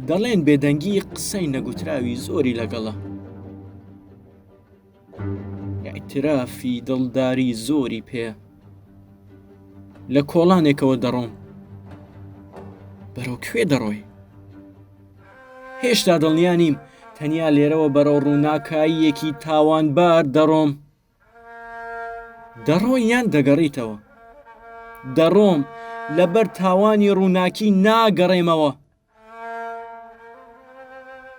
دەڵێن بێدەنگی قسەی نەگوتراوی زۆری لەگەڵە. ئیعترافی دڵداری زۆری پێیە. لە کۆڵانێکەوە دەڕۆم. بەرەو کوێ دەڕۆی؟ هێشتا دڵنیا نیم تەنیا لێرەوە بەرەو ڕووناکاییەکی تاوانبار دەڕۆم. دەڕۆی یان دەگەڕیتەوە؟ دەڕۆم، لەبەر تاوانی ڕووناکی ناگەڕێمەوە.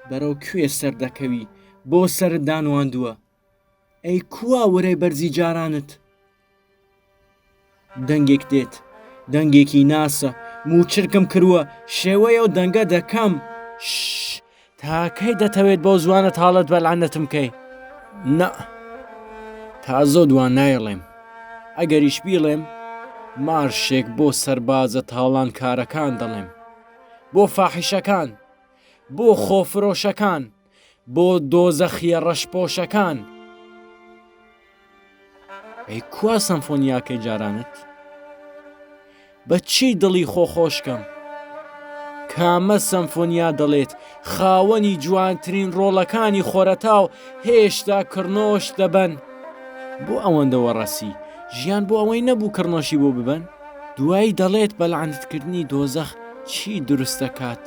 بەرەو کوێ سەردەکەوی بۆ سەرت دانواندووە؟ ئەی کوا ورەی بەرزی جارانت؟ دەنگێک دێت، دەنگێکی ناسە، موچرکم کرووە، شێوەی ئەو دەنگە دەکەم. شش! تا کەی دەتەوێت بەو زوانە تاڵەت بەلعنەتم کەی؟ نا، تا زۆ دوا نایڵێم. ئەگەریش بیڵێم، مارشێک بۆ سەربازە تاڵانکارەکان دەڵێم. بۆ فاحیشەکان، بۆ خۆفرۆشەکان، بۆ دۆزەخییە ڕەشپۆشەکان. ئەی کوا سەمفۆنیاکەی جارانت؟ بە چی دڵی خۆ خۆش کەم؟ کامە سەمفۆنیا دەڵێت خاوەنی جوانترین ڕۆڵەکانی خۆرەتاو هێشتا کڕنۆش دەبەن؟ بۆ ئەوەندە وەڕەسی؟ ژیان بۆ ئەوەی نەبوو کڕنۆشی بۆ ببەن؟ دوایی دەڵێت بە لەعنەتکردنی دۆزەخ چی دروست دەکات؟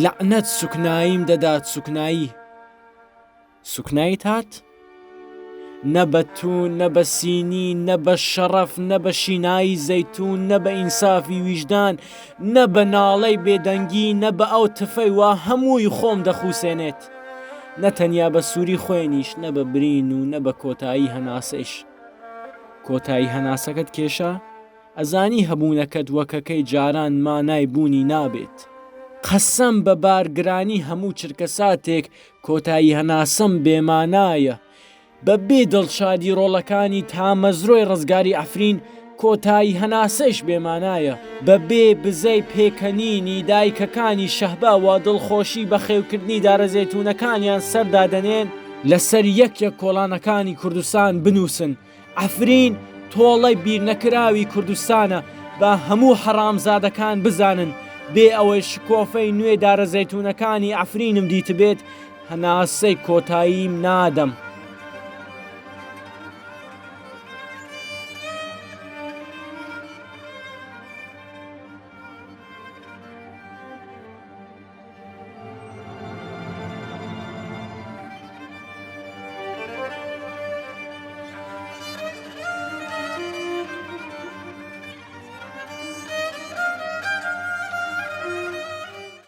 لەعنەت سوکناییم دەدات سوکنایی. سوکناییت هات؟ نە بە توون، نە بە سینی، نە بە شەڕەف، نە بە شینایی زەیتوون، نە بە ئینسافی ویژدان، نە بە ناڵەی بێدەنگی، نە بە ئەو تفەی وا هەمووی خۆم دەخووسێنێت. نە تەنیا بە سووری خوێنیش، نە بە برین و نە بە کۆتایی هەناسەیش. کۆتایی هەناسەکەت کێشا؟ ئەزانی هەبوونەکەت وەکەکەی جاران مانای بوونی نابێت. قەسەم بە بارگرانی هەموو چرکەساتێک کۆتایی هەناسەم بێمانایە. بە بێ دڵشادی ڕۆڵەکانی تامەزرۆی ڕزگاری عەفرین کۆتایی هەناسەیش بێمانایە. بە بێ بزەی پێکەنینی دایکەکانی شەهبا وا دڵخۆشی بەخێوکردنی دارەزەیتوونەکانیان سەردادەنێن، لەسەر یەک یەک کۆڵانەکانی کوردستان بنووسن عەفرین تۆڵەی بیرنەکراوی کوردستانە، با هەموو حەڕامزادەکان بزانن، بێ ئەوەی شکۆفەی نوێ دارەزەیتونەکانی عەفرینم دیتبێت، هەناسەی کۆتاییم نادەم.